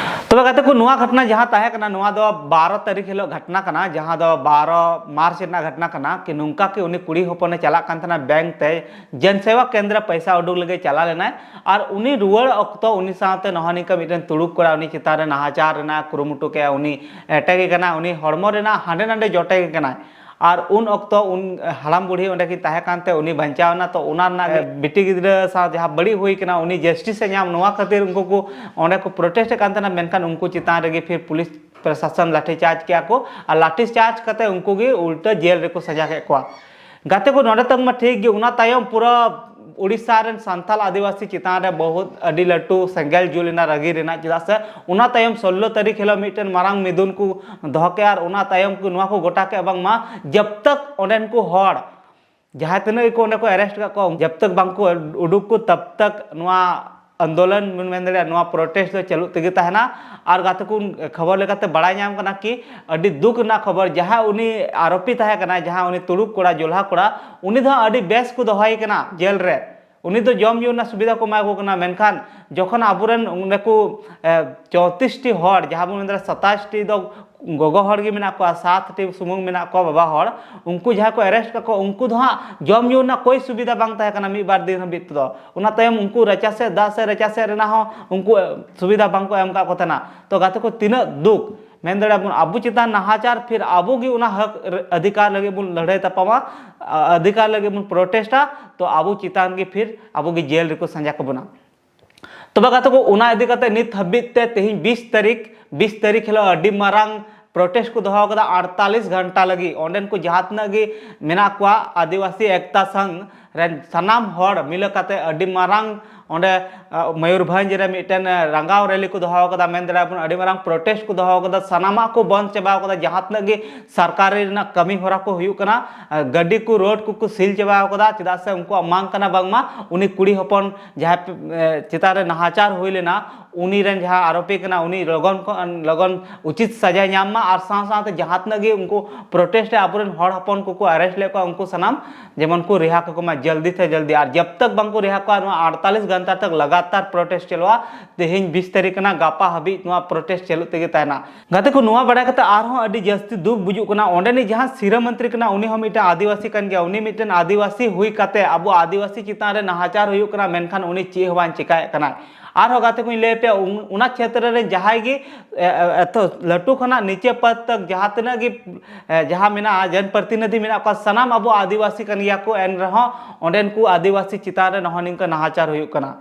ᱛᱚᱵᱮ ᱜᱟᱛᱮ ᱠᱚ, ᱱᱚᱣᱟ ᱜᱷᱚᱴᱱᱟ ᱡᱟᱦᱟᱸ ᱛᱟᱦᱮᱸ ᱠᱟᱱᱟ, ᱱᱚᱣᱟ ᱫᱚ ᱵᱟᱨᱚ ᱛᱟᱹᱨᱤᱠᱷ ᱦᱤᱞᱳᱜ ᱜᱷᱚᱴᱱᱟ ᱠᱟᱱᱟ, ᱡᱟᱦᱟᱸ ᱫᱚ ᱵᱟᱨᱚ ᱢᱟᱨᱪ ᱨᱮᱱᱟᱜ ᱜᱷᱚᱴᱱᱟ ᱠᱟᱱᱟ, ᱠᱤ ᱱᱚᱝᱠᱟ ᱠᱤ ᱩᱱᱤ ᱠᱩᱲᱤ ᱦᱚᱯᱚᱱᱮ ᱪᱟᱞᱟᱜ ᱠᱟᱱ ᱛᱟᱦᱮᱱᱟ ᱵᱮᱝᱠ ᱛᱮ, ᱡᱚᱱ ᱥᱮᱵᱟ ᱠᱮᱱᱫᱨᱚ ᱯᱚᱭᱥᱟ ᱩᱰᱩᱠ ᱞᱟᱹᱜᱤᱫ ᱪᱟᱞᱟᱣ ᱞᱮᱱᱟᱭ᱾ ᱟᱨ ᱩᱱᱤ ᱨᱩᱣᱟᱹᱲ ᱚᱠᱛᱚ ᱩᱱᱤ ᱥᱟᱶᱛᱮ ᱱᱚᱜᱼᱚ ᱱᱤᱝᱠᱟ ᱢᱤᱫᱴᱮᱱ ᱛᱩᱲᱩᱠ ᱠᱚᱲᱟ ᱩᱱᱤ ᱪᱮᱛᱟᱱ ᱨᱮ ᱱᱟᱦᱟᱪᱟᱨ ᱨᱮᱱᱟᱜ ᱠᱩᱨᱩᱢᱩᱴᱩ ᱠᱮᱜᱼᱟ, ᱩᱱᱤ ᱮᱴᱮᱠᱮ ᱠᱟᱱᱟ, ᱩᱱᱤ ᱦᱚᱲᱢᱚ ᱨᱮᱱᱟᱜ ᱦᱟᱸᱰᱮ ᱱᱟᱰᱮ ᱡᱚᱴᱮᱜᱮ ᱠᱟᱱᱟᱭ᱾ ᱟᱨ ᱩᱱ ᱚᱠᱛᱚ ᱩᱱ ᱦᱟᱲᱟᱢ ᱵᱩᱲᱦᱤ ᱚᱸᱰᱮ ᱠᱤᱱ ᱛᱟᱦᱮᱸ ᱠᱟᱱᱛᱮ ᱩᱱᱤ ᱵᱟᱧᱪᱟᱣ ᱮᱱᱟ᱾ ᱛᱚ ᱚᱱᱟ ᱨᱮᱱᱟᱜ ᱜᱮ ᱵᱤᱴᱤ ᱜᱤᱫᱽᱨᱟᱹ ᱥᱟᱶ ᱡᱟᱦᱟᱸ ᱵᱟᱹᱲᱤᱡ ᱦᱩᱭ ᱠᱟᱱᱟ, ᱩᱱᱤ ᱡᱟᱥᱴᱤᱥ ᱮ ᱧᱟᱢ, ᱱᱚᱣᱟ ᱠᱷᱟᱹᱛᱤᱨ ᱩᱱᱠᱩ ᱠᱚ ᱚᱸᱰᱮ ᱠᱚ ᱯᱨᱚᱴᱮᱥᱴ ᱮᱫ ᱠᱟᱱ ᱛᱟᱦᱮᱱᱟ, ᱢᱮᱱᱠᱷᱟᱱ ᱩᱱᱠᱩ ᱪᱮᱛᱟᱱ ᱨᱮᱜᱮ ᱯᱷᱤᱨ ᱯᱩᱞᱤᱥ ᱯᱨᱚᱥᱟᱥᱚᱱ ᱞᱟᱴᱷᱤ ᱪᱟᱨᱡᱽ ᱠᱮᱜᱼᱟ ᱠᱚ ᱟᱨ ᱞᱟᱴᱷᱤ ᱪᱟᱨᱡᱽ ᱠᱟᱛᱮ ᱩᱱᱠᱩ ᱜᱮ ᱩᱞᱴᱟᱹ ᱡᱮᱞ ᱨᱮᱠᱚ ᱥᱟᱡᱟ ᱠᱮᱫ ᱠᱚᱣᱟ᱾ ᱜᱟᱛᱮ ᱠᱚ, ᱱᱚᱰᱮ ᱛᱟᱝ ᱢᱟ ᱴᱷᱤᱠ ᱜᱮ, ᱚᱱᱟ ᱛᱟᱭᱚᱢ ᱯᱩᱨᱟᱹ ᱩᱲᱤᱥᱥᱟ ᱨᱮᱱ ᱥᱟᱱᱛᱟᱞ ᱟᱹᱫᱤᱵᱟᱹᱥᱤ ᱪᱮᱛᱟᱱ ᱨᱮ ᱵᱚᱦᱩᱛ ᱟᱹᱰᱤ ᱞᱟᱹᱴᱩ ᱥᱮᱸᱜᱮᱞ ᱡᱩᱞ ᱮᱱᱟ ᱨᱟᱹᱜᱤ ᱨᱮᱱᱟᱜ, ᱪᱮᱫᱟᱜ ᱥᱮ ᱚᱱᱟ ᱛᱟᱭᱚᱢ ᱥᱳᱞᱞᱳ ᱛᱟᱹᱨᱤᱠᱷ ᱦᱤᱞᱳᱜ ᱢᱤᱫᱴᱮᱱ ᱢᱟᱨᱟᱝ ᱢᱤᱫᱩᱱ ᱠᱚ ᱫᱚᱦᱚ ᱠᱮᱜᱼᱟ ᱟᱨ ᱚᱱᱟ ᱛᱟᱭᱚᱢ ᱠᱚ ᱱᱚᱣᱟ ᱠᱚ ᱜᱚᱴᱟ ᱠᱮᱜᱼᱟ ᱵᱟᱝᱢᱟ ᱡᱟᱵ ᱛᱟᱠ ᱚᱸᱰᱮᱱ ᱠᱚ ᱦᱚᱲ ᱡᱟᱦᱟᱸ ᱛᱤᱱᱟᱹᱜ ᱜᱮᱠᱚ ᱚᱸᱰᱮ ᱠᱚ ᱮᱨᱮᱥᱴ ᱠᱟᱜ ᱠᱚᱣᱟ, ᱡᱟᱵ ᱛᱟᱠ ᱵᱟᱝ ᱠᱚ ᱩᱰᱩᱠ ᱠᱚ ᱛᱟᱵ ᱛᱟᱠ ᱱᱚᱣᱟ ᱟᱱᱫᱳᱞᱚᱱ ᱵᱚᱱ ᱢᱮᱱ ᱫᱟᱲᱮᱭᱟᱜᱼᱟ, ᱱᱚᱣᱟ ᱯᱨᱚᱴᱮᱥᱴ ᱫᱚ ᱪᱟᱹᱞᱩᱜ ᱛᱮᱜᱮ ᱛᱟᱦᱮᱱᱟ᱾ ᱟᱨ ᱜᱟᱛᱮ ᱠᱚ, ᱠᱷᱚᱵᱚᱨ ᱞᱮᱠᱟᱛᱮ ᱵᱟᱲᱟᱭ ᱧᱟᱢ ᱠᱟᱱᱟ ᱠᱤ ᱟᱹᱰᱤ ᱫᱩᱠ ᱨᱮᱱᱟᱜ ᱠᱷᱚᱵᱚᱨ, ᱡᱟᱦᱟᱸ ᱩᱱᱤ ᱟᱨᱳᱯᱤ ᱛᱟᱦᱮᱸ ᱠᱟᱱᱟᱭ, ᱡᱟᱦᱟᱸ ᱩᱱᱤ ᱛᱩᱲᱩᱠ ᱠᱚᱲᱟ, ᱡᱚᱞᱦᱟ ᱠᱚᱲᱟ, ᱩᱱᱤ ᱫᱚ ᱟᱹᱰᱤ ᱵᱮᱥ ᱠᱚ ᱫᱚᱦᱚᱭᱮ ᱠᱟᱱᱟ ᱡᱮᱞ ᱨᱮ᱾ ᱩᱱᱤ ᱫᱚ ᱡᱚᱢ ᱧᱩ ᱨᱮᱱᱟᱜ ᱥᱩᱵᱤᱫᱷᱟ ᱠᱚ ᱮᱢᱟ ᱠᱚ ᱠᱟᱱᱟ, ᱢᱮᱱᱠᱷᱟᱱ ᱡᱚᱠᱷᱚᱱ ᱟᱵᱚᱨᱮᱱ ᱚᱸᱰᱮ ᱠᱚ, ᱮ, ᱪᱚᱣᱛᱨᱤᱥ ᱴᱤ ᱦᱚᱲ, ᱡᱟᱦᱟᱸ ᱵᱚᱱ ᱢᱮᱱ ᱫᱟᱲᱮᱭᱟᱜᱼᱟ ᱥᱟᱛᱟᱥ ᱴᱤ ᱫᱚ ᱜᱚᱜᱚ ᱦᱚᱲ ᱜᱮ ᱢᱮᱱᱟᱜ ᱠᱚᱣᱟ, ᱥᱟᱛ ᱴᱤ ᱥᱩᱢᱩᱝ ᱢᱮᱱᱟᱜ ᱠᱚᱣᱟ ᱵᱟᱵᱟ ᱦᱚᱲ, ᱩᱱᱠᱩ ᱡᱟᱦᱟᱸᱭ ᱠᱚ ᱮᱨᱮᱥᱴ ᱠᱟᱠᱚ, ᱩᱱᱠᱩ ᱫᱚ ᱦᱟᱸᱜ ᱡᱚᱢ ᱧᱩ ᱨᱮᱱᱟᱜ ᱠᱳᱭ ᱥᱩᱵᱤᱫᱷᱟ ᱵᱟᱝ ᱛᱟᱦᱮᱸ ᱠᱟᱱᱟ ᱢᱤᱫ ᱵᱟᱨ ᱫᱤᱱ ᱦᱟᱹᱵᱤᱡ ᱛᱮᱫᱚ᱾ ᱚᱱᱟ ᱛᱟᱭᱚᱢ ᱩᱱᱠᱩ ᱨᱟᱪᱟ ᱥᱮᱫ, ᱫᱟᱜ ᱥᱮᱫ, ᱨᱟᱪᱟ ᱥᱮᱫ ᱨᱮᱱᱟᱜ ᱦᱚᱸ ᱩᱱᱠᱩ ᱥᱩᱵᱤᱫᱷᱟ ᱵᱟᱝ ᱠᱚ ᱮᱢ ᱠᱟᱜ ᱠᱚ ᱛᱟᱦᱮᱱᱟ᱾ ᱛᱚ ᱜᱟᱛᱮ ᱠᱚ, ᱛᱤᱱᱟᱹᱜ ᱫᱩᱠ! ᱢᱮᱱ ᱫᱟᱲᱮᱭᱟᱜᱼᱟ ᱵᱚᱱ, ᱟᱵᱚ ᱪᱮᱛᱟᱱ ᱱᱟᱦᱟᱪᱟᱨ, ᱯᱷᱤᱨ ᱟᱵᱚ ᱜᱮ ᱚᱱᱟ ᱦᱚᱠ ᱚᱫᱷᱤᱠᱟᱨ ᱞᱟᱹᱜᱤᱫ ᱵᱚᱱ ᱞᱟᱹᱲᱦᱟᱹᱭ ᱛᱟᱯᱟᱢᱟ, ᱟ-, ᱚᱫᱷᱤᱠᱟᱨ ᱞᱟᱹᱜᱤᱫ ᱵᱚᱱ ᱯᱨᱚᱴᱮᱥᱴᱟ, ᱛᱚ ᱟᱵᱚ ᱪᱮᱛᱟᱱ ᱜᱮ ᱯᱷᱤᱨ ᱟᱵᱚ ᱜᱮ ᱡᱮᱞ ᱨᱮᱠᱚ ᱥᱟᱸᱡᱟ ᱠᱟᱵᱚᱱᱟ᱾ ᱛᱚᱵᱮ ᱜᱟᱛᱮ ᱠᱚ, ᱚᱱᱟ ᱤᱫᱤ ᱠᱟᱛᱮ ᱱᱤᱛ ᱦᱟᱹᱵᱤᱡ ᱛᱮ ᱛᱮᱦᱮᱧ ᱵᱤᱥ ᱛᱟᱹᱨᱤᱠᱷ, ᱵᱤᱥ ᱛᱟᱹᱨᱤᱠᱷ ᱦᱤᱞᱳᱜ ᱟᱹᱰᱤ ᱢᱟᱨᱟᱝ ᱯᱨᱚᱴᱮᱥᱴ ᱠᱚ ᱫᱚᱦᱚ ᱟᱠᱟᱫᱟ ᱟᱴᱛᱟᱞᱤᱥ ᱜᱷᱚᱱᱴᱟ ᱞᱟᱹᱜᱤᱫ᱾ ᱚᱸᱰᱮᱱ ᱠᱚ ᱡᱟᱦᱟᱸ ᱛᱤᱱᱟᱹᱜ ᱜᱮ ᱢᱮᱱᱟᱜ ᱠᱚᱣᱟ, ᱟᱹᱫᱤᱵᱟᱹᱥᱤ ᱮᱠᱛᱟ ᱥᱚᱝᱜᱷ ᱨᱮᱱ ᱥᱟᱱᱟᱢ ᱦᱚᱲ ᱢᱤᱞᱟᱹ ᱠᱟᱛᱮ ᱟᱹᱰᱤ ᱢᱟᱨᱟᱝ ᱚᱸᱰᱮ, ᱟ, ᱢᱚᱭᱩᱨᱵᱷᱚᱸᱡᱽ ᱨᱮ ᱢᱤᱫᱴᱮᱱ, ᱟ, ᱨᱟᱸᱜᱟᱣ ᱨᱮᱞᱤ ᱠᱚ ᱫᱚᱦᱚ ᱟᱠᱟᱫᱟ᱾ ᱢᱮᱱ ᱫᱟᱲᱮᱭᱟᱜᱼᱟ ᱵᱚᱱ ᱟᱹᱰᱤ ᱢᱟᱨᱟᱝ ᱯᱨᱚᱴᱮᱥᱴ ᱠᱚ ᱫᱚᱦᱚ ᱟᱠᱟᱫᱟ, ᱥᱟᱱᱟᱢᱟᱜ ᱠᱚ ᱵᱚᱱᱫ ᱪᱟᱵᱟ ᱟᱠᱟᱫᱟ, ᱡᱟᱦᱟᱸ ᱛᱤᱱᱟᱹᱜ ᱜᱮ ᱥᱚᱨᱠᱟᱨᱤ ᱨᱮᱱᱟᱜ ᱠᱟᱹᱢᱤ ᱦᱚᱨᱟ ᱠᱚ ᱦᱩᱭᱩᱜ ᱠᱟᱱᱟ, ᱟ, ᱜᱟᱹᱰᱤ ᱠᱚ, ᱨᱳᱰ ᱠᱚᱠᱚ ᱥᱤᱞ ᱪᱟᱵᱟ ᱟᱠᱟᱫᱟ᱾ ᱪᱮᱫᱟᱜ ᱥᱮ ᱩᱱᱠᱩᱣᱟᱜ ᱢᱟᱝ ᱠᱟᱱᱟ ᱵᱟᱝᱢᱟ ᱩᱱᱤ ᱠᱩᱲᱤ ᱦᱚᱯᱚᱱ ᱡᱟᱦᱟᱸᱭ, ᱮ, ᱪᱮᱛᱟᱱ ᱨᱮ ᱱᱟᱦᱟᱪᱟᱨ ᱦᱩᱭ ᱞᱮᱱᱟ, ᱩᱱᱤ ᱨᱮᱱ ᱡᱟᱦᱟᱸ ᱟᱨᱳᱯᱤ ᱠᱟᱱᱟ, ᱩᱱᱤ ᱞᱚᱜᱚᱱ ᱠᱷᱚᱱ ᱞᱚᱜᱚᱱ ᱩᱪᱤᱛ ᱥᱟᱡᱟᱭ ᱧᱟᱢ ᱢᱟ᱾ ᱟᱨ ᱥᱟᱶ ᱥᱟᱶᱛᱮ ᱡᱟᱦᱟᱸ ᱛᱤᱱᱟᱹᱜ ᱜᱮ ᱩᱱᱠᱩ ᱯᱨᱚᱴᱮᱥᱴ ᱨᱮ ᱟᱵᱚᱨᱮᱱ ᱦᱚᱲ ᱦᱚᱯᱚᱱ ᱠᱚᱠᱚ ᱟᱨᱮᱥᱴ ᱞᱮᱫ ᱠᱚᱣᱟ, ᱩᱱᱠᱩ ᱥᱟᱱᱟᱢ ᱡᱮᱢᱚᱱ ᱠᱚ ᱨᱤᱦᱟ ᱠᱟᱠᱚ ᱢᱟ ᱡᱚᱞᱫᱤ ᱥᱮ ᱡᱚᱞᱫᱤ᱾ ᱟᱨ ᱡᱟᱵ ᱛᱟᱠ ᱵᱟᱝ ᱠᱚ ᱨᱤᱦᱟ ᱠᱚᱣᱟ, ᱱᱚᱣᱟ ᱟᱴᱛᱟᱞᱤᱥ ᱜᱷᱚᱱᱴᱟ ᱛᱟᱠ ᱞᱟᱜᱟᱛᱟᱨ ᱯᱨᱚᱴᱮᱥᱴ ᱪᱟᱞᱩᱜᱼᱟ᱾ ᱛᱮᱦᱮᱧ ᱵᱤᱥ ᱛᱟᱹᱨᱤᱠᱷ ᱠᱟᱱᱟ, ᱜᱟᱯᱟ ᱦᱟᱹᱵᱤᱡ ᱱᱚᱣᱟ ᱯᱨᱚᱴᱮᱥᱴ ᱪᱟᱹᱞᱩᱜ ᱛᱮᱜᱮ ᱛᱟᱦᱮᱱᱟ᱾ ᱜᱟᱛᱮ ᱠᱚ, ᱱᱚᱣᱟ ᱵᱟᱲᱟᱭ ᱠᱟᱛᱮ ᱟᱨᱦᱚᱸ ᱟᱹᱰᱤ ᱡᱟᱹᱥᱛᱤ ᱫᱩᱠ ᱵᱩᱡᱩᱜ ᱠᱟᱱᱟ, ᱚᱸᱰᱮᱱᱤᱡ ᱡᱟᱦᱟᱸ ᱥᱤᱨᱟᱹ ᱢᱚᱱᱛᱨᱤ ᱠᱟᱱᱟ, ᱩᱱᱤ ᱦᱚᱸ ᱢᱤᱫᱴᱟᱝ ᱟᱹᱫᱤᱵᱟᱹᱥᱤ ᱠᱟᱱ ᱜᱮᱭᱟ᱾ ᱩᱱᱤ ᱢᱤᱫᱴᱟᱝ ᱟᱹᱫᱤᱵᱟᱹᱥᱤ ᱦᱩᱭ ᱠᱟᱛᱮ ᱟᱵᱚ ᱟᱹᱫᱤᱵᱟᱹᱥᱤ ᱪᱮᱛᱟᱱ ᱨᱮ ᱱᱟᱦᱟᱪᱟᱨ ᱦᱩᱭᱩᱜ ᱠᱟᱱᱟ, ᱢᱮᱱᱠᱷᱟᱱ ᱩᱱᱤ ᱪᱮᱫ ᱦᱚᱸ ᱵᱟᱝ ᱪᱮᱠᱟᱭᱮᱫ ᱠᱟᱱᱟ᱾ ᱟᱨᱦᱚᱸ ᱜᱟᱛᱮ ᱠᱚᱧ ᱞᱟᱹᱭ ᱟᱯᱮᱭᱟ, ᱩᱱ- ᱚᱱᱟ ᱠᱷᱮᱛᱨᱮ ᱨᱮ ᱡᱟᱦᱟᱸᱭ ᱜᱮ, ᱮ, ᱮ, ᱮᱛᱚ ᱞᱟᱹᱴᱩ ᱠᱷᱚᱱᱟᱜ ᱱᱤᱪᱮ ᱯᱚᱫ ᱛᱚᱠ ᱡᱟᱦᱟᱸ ᱛᱤᱱᱟᱹᱜ ᱜᱮ, ᱮ, ᱡᱟᱦᱟᱸ ᱢᱮᱱᱟᱜᱼᱟ, ᱡᱚᱱ ᱯᱨᱚᱛᱤᱱᱤᱫᱷᱤ ᱢᱮᱱᱟᱜ ᱠᱚᱣᱟ, ᱥᱟᱱᱟᱢ ᱟᱵᱚ ᱟᱹᱫᱤᱵᱟᱹᱥᱤ ᱠᱟᱱ ᱜᱮᱭᱟ ᱠᱚ, ᱮᱱ ᱨᱮᱦᱚᱸ ᱚᱸᱰᱮᱱ ᱠᱚ ᱟᱹᱫᱤᱵᱟᱹᱥᱤ ᱪᱮᱛᱟᱱ ᱨᱮ ᱱᱚᱜᱼᱚ ᱱᱤᱝᱠᱟ ᱱᱟᱦᱟᱪᱟᱨ ᱦᱩᱭᱩᱜ ᱠᱟᱱᱟ᱾